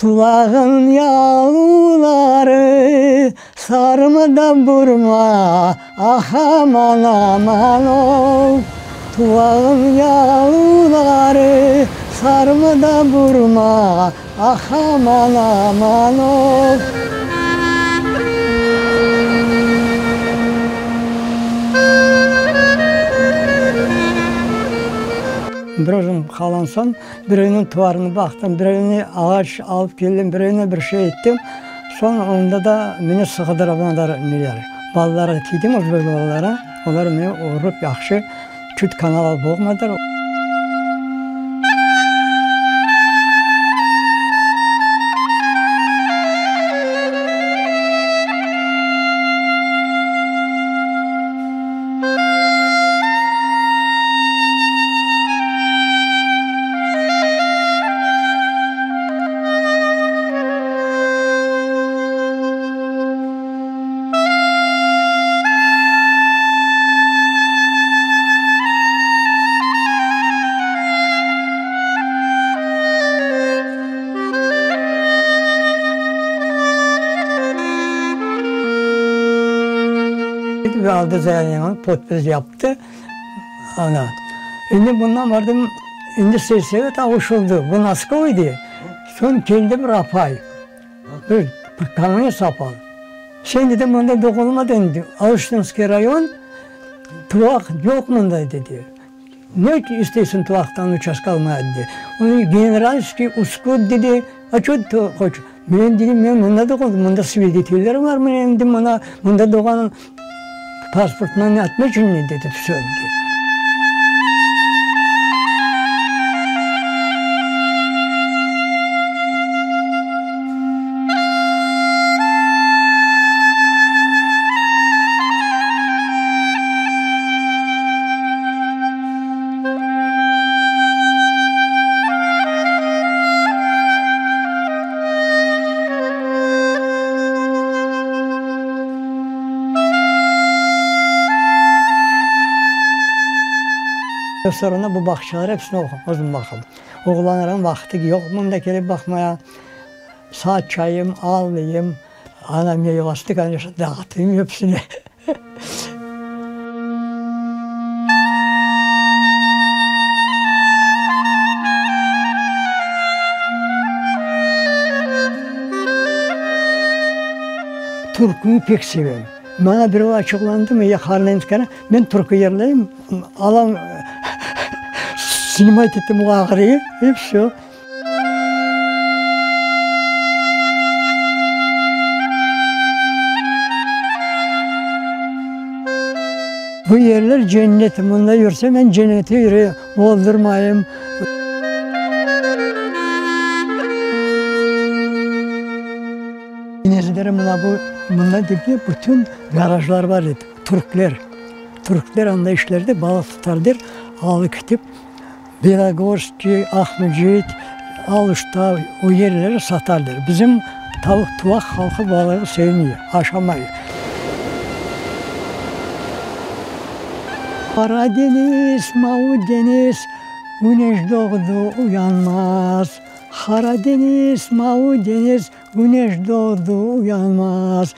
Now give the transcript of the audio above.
Tuvağın yalıları sarma da burma, ah aman aman ov. Tuvağın yalıları sarma da burma, ah aman aman ov. Bir özüm qalğan soñ, birevniñ tuvarını baqtım, birevine ağaç alıp keldim, birevine bir şey ettim. Soñ onda da meni sığdıramadılar neler. Balalarğa tiydim, özbek balaları, olar meni urıp yahşı çut kanalğa boğmadılar. Ve aldı zayaneni, podpis yaptı. Ana, endi bundan bardım, endi selsovet avuşıldı, bu Moskva edi. Soñ keldi bir apay, bir kommunist apay. Sen, dedi, mında doğulmadıñ, dedi, Aluştinskiy rayon, tuvaq yoq mında, dedi. Ne isteysiñ tuvaqtan uçastka almağa, dedi. Onı generalskiy uskut, dedi, a ço hoç? Men, dedim, men mında doğuldım, mında svedetiller bar, men endi mına mında doğğanım pasportnı otmecennıy, dedi, vsö, dedi. Sonra bu bağçalar hepsini özüm baqam. Oğlanlarnıñ vaqtı yoq mında kelip baqmaya. Saçayım, alayım, ana meyvasını, конечно, dağıtayım hepsine. Türküni pek sevem. Maña birov açuvlandımı ya qarnım sıqana, men türkü yırlayım, alam snimat etem o ağrıyı, i vsö. Bu yerler cennet, mında yürsem men cennette yürüyem, bozdurmayım. Denizlere mına bu, mında dibde bütün garajlar bar edi, türkler, türkler anda işlerdi, balıq tutardılar, alıp ketip. Belogorskiy, Aqmescit, Aluşta o yerlere satarlar. Bizim tavuq tuvaq halqı balığı sevmey, aşamay. Qara deñiz, mavı deñiz, küneş doğdı, uyanmaz. Qara deñiz, mavı deñiz, küneş doğdı, uyanmaz.